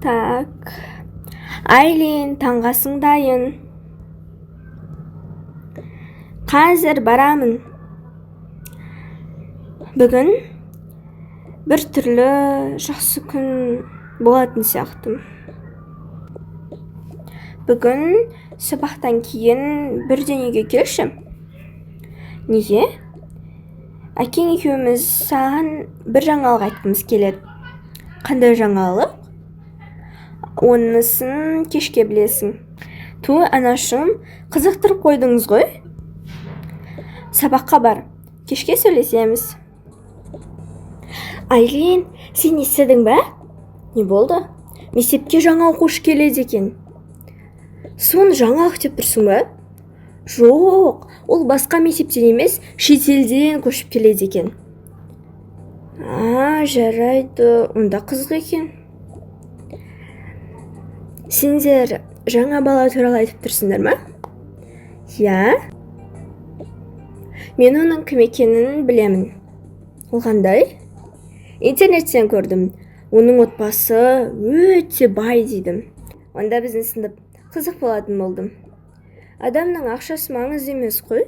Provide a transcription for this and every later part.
Так. Айлин, таңғы асың дайын. Қазір барамын. Бүгін бір түрлі жақсы күн болатын сияқты. Бүгін сабақтан кейін бірден үйге келші. Неге? Әкең екеуміз саған бір жаңалық айтқымыз келеді. Қандай жаңалық? Онысын кешке білесің. Ту, анашым, қызықтырып қойдыңыз ғой. Сабаққа бар. Кешке сөйлесеміз. Айлин, сен естідің бе? Не болды? Мектепке жаңа оқушы келеді екен. Соны жаңалық деп тұрсың ба? Жоқ, ол басқа мектептен емес, шетелден көшіп келеді екен. А, жарайды, онда қызық екен. Сендер жаңа бала туралы айтып тұрсыңдар ма? Иә. Мен оның кім екенін білемін. Ол қандай? Интернеттен көрдім. Оның отбасы өте бай дейді. Онда біздің сынып қызық болатын болды. Адамның ақшасы маңызды емес қой.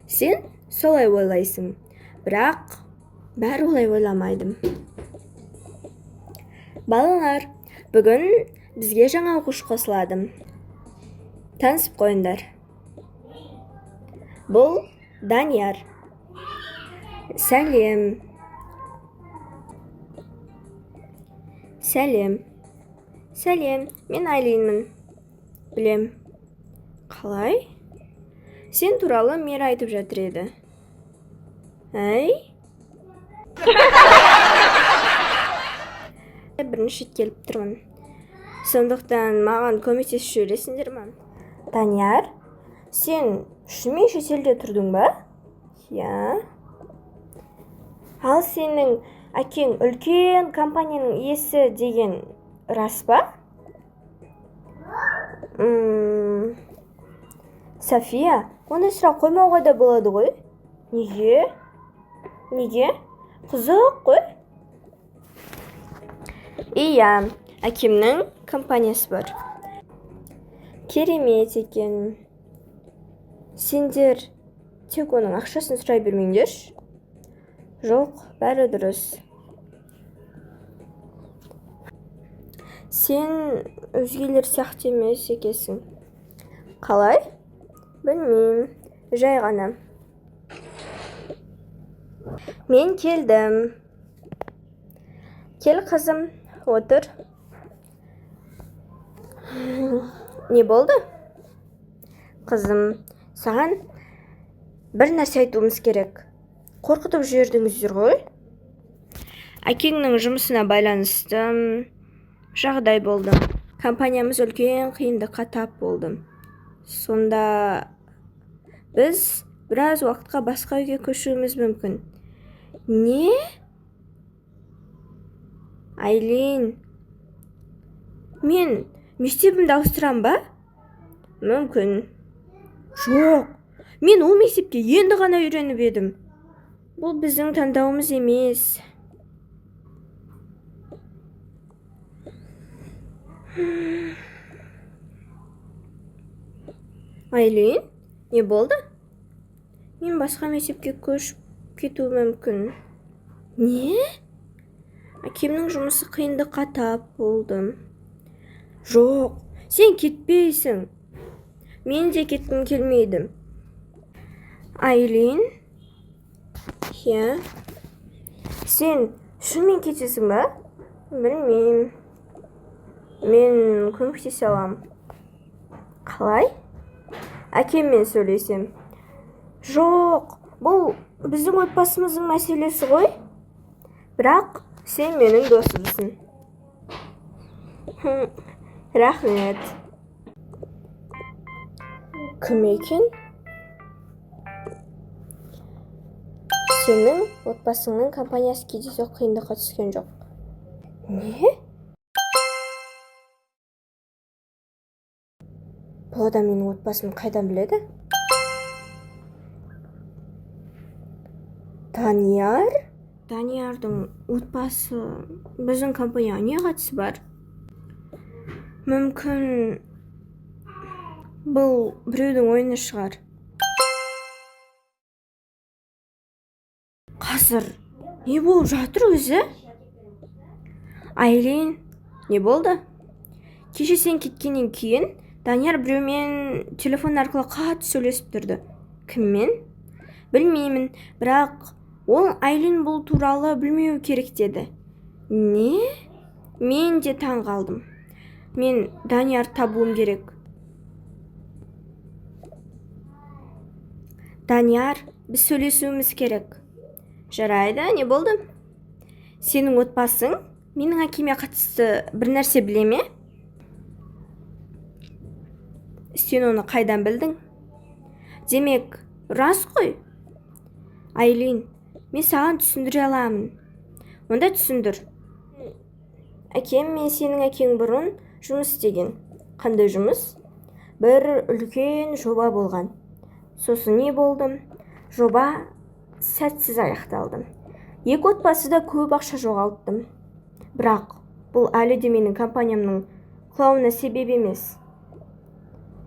Сен солай ойлайсың, бірақ бәрі олай ойламайды. Балалар, бүгін бізге жаңа оқушы қосылады. Танысып қойыңдар. Бұл Данияр. Сәлем. Сәлем. Сәлем, мен Айлинмін. Білем. Қалай? Сен туралы Мира айтып жатыр еді. Әй? Бірінші рет келіп тұрмын. Сондықтан маған көмектесіп жібересіңдер ма? Данияр, сен шынымен шетелде тұрдың ба? Иә. Ал сенің әкең үлкен компанияның иесі деген рас па? София, ондай сұрақ қоймауға да болады ғой. Неге? Неге? Қызық қой. Иә, әкемнің компаниясы бар. Керемет екен. Сендер тек оның ақшасын сұрай бермеңдерші. Жоқ, бәрі дұрыс. Сен өзгелер сияқты емес екенсің. Қалай? Білмеймін, жай ғана. Мен келдім. Кел, қызым, отыр. Не болды? Қызым, саған бір нәрсе айтуымыз керек. Қорқытып жібердіңіздер ғой. Әкеңнің жұмысына байланысты жағдай болды. Компаниямыз үлкен қиындыққа тап болды. Сонда біз біраз уақытқа басқа үйге көшуіміз мүмкін. Не? Айлин, мен мектебімді ауыстырам ба? Мүмкін. Жоқ, мен ол мектепке енді ғана үйреніп едім. Бұл біздің таңдауымыз емес. Айлин, не болды? Мен басқа мектепке көшіп кетуім мүмкін. Не? Әкемнің жұмысы қиындыққа тап болды. Жоқ, сен кетпейсің. Мен де кеткім келмейді. Айлин? Иә. Сен шынымен кетесің ба? Білмеймін. Мен көмектесе аламын. Қалай? Әкеммен сөйлесем. Жоқ, бұл біздің отбасымыздың мәселесі ғой. Бірақ сен менің досымсың. Рахмет. Кім екен? Сенің отбасыңның компаниясы кездейсоқ қиындыққа түскен жоқ. Не? Бұл адам менің отбасымды қайдан біледі? Данияр? Даниярдың отбасы біздің компанияға не қатысы бар? Мүмкін, бұл біреудің ойыны шығар. Қазір не болып жатыр өзі? Айлин, не болды? Кеше сен кеткеннен кейін Данияр біреумен телефон арқылы қатты сөйлесіп тұрды. Кіммен? Білмеймін, бірақ ол Айлин бұл туралы білмеуі керек деді. Не? Мен де таң қалдым. Мен Данияр табуым керек. Данияр, біз сөйлесуіміз керек. Жарайды, не болды? Сенің отбасың менің әкеме қатысты бір нәрсе біле ме? Сен оны қайдан білдің? Демек, рас қой? Айлин, мен саған түсіндіре аламын. Онда түсіндір. Әкем мен сенің әкең бұрын жұмыс істеген. Қандай жұмыс? Бір үлкен жоба болған. Сосын не болды? Жоба сәтсіз аяқталды. Екі отбасы да көп ақша жоғалтты. Бірақ бұл әлі де менің компаниямның құлауына себеп емес.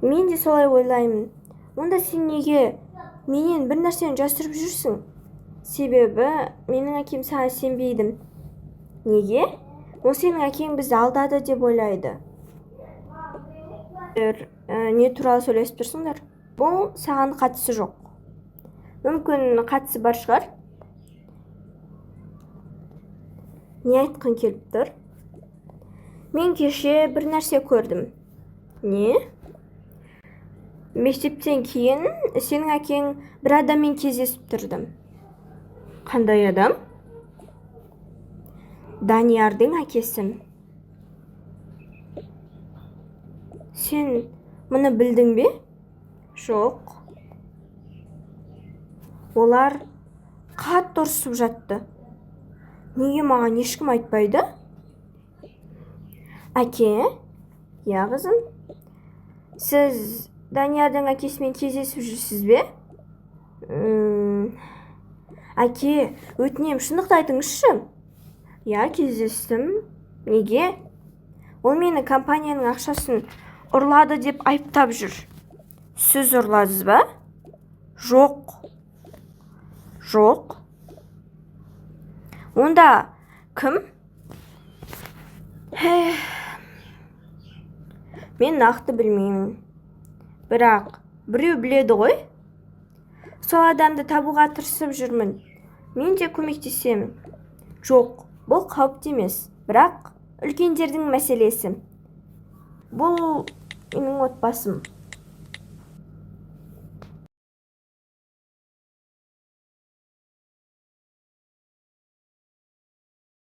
Мен де солай ойлаймын. Онда сен неге менен бір нәрсені жасырып жүрсің? Себебі менің әкем саған сенбейді. Неге? Ол сенің әкең бізді алдады деп ойлайды. Не туралы сөйлесіп тұрсыңдар? Бұл саған қатысы жоқ. Мүмкін қатысы бар шығар. Не айтқың келіп тұр? Мен кеше бір нәрсе көрдім. Не? Мектептен кейін сенің әкең бір адаммен кездесіп тұрды. Қандай адам? Даниярдың әкесі. Сен мұны білдің бе? Жоқ. Олар қатты ұрысып жатты. Неге маған ешкім айтпайды? Әке? Иә, қызым. Сіз Даниярдың әкесімен кездесіп жүрсіз бе? Әке, өтінем, шындықты айтыңызшы. Иә, кездестім. Неге? Ол мені компанияның ақшасын ұрлады деп айыптап жүр. Сіз ұрладыңыз ба? Жоқ. Жоқ. Онда кім? Мен нақты білмеймін. Бірақ біреу біледі ғой. Сол адамды табуға тырысып жүрмін. Мен де көмектесемін. Жоқ, бұл қауіпті емес, бірақ үлкендердің мәселесі. Бұл менің отбасым.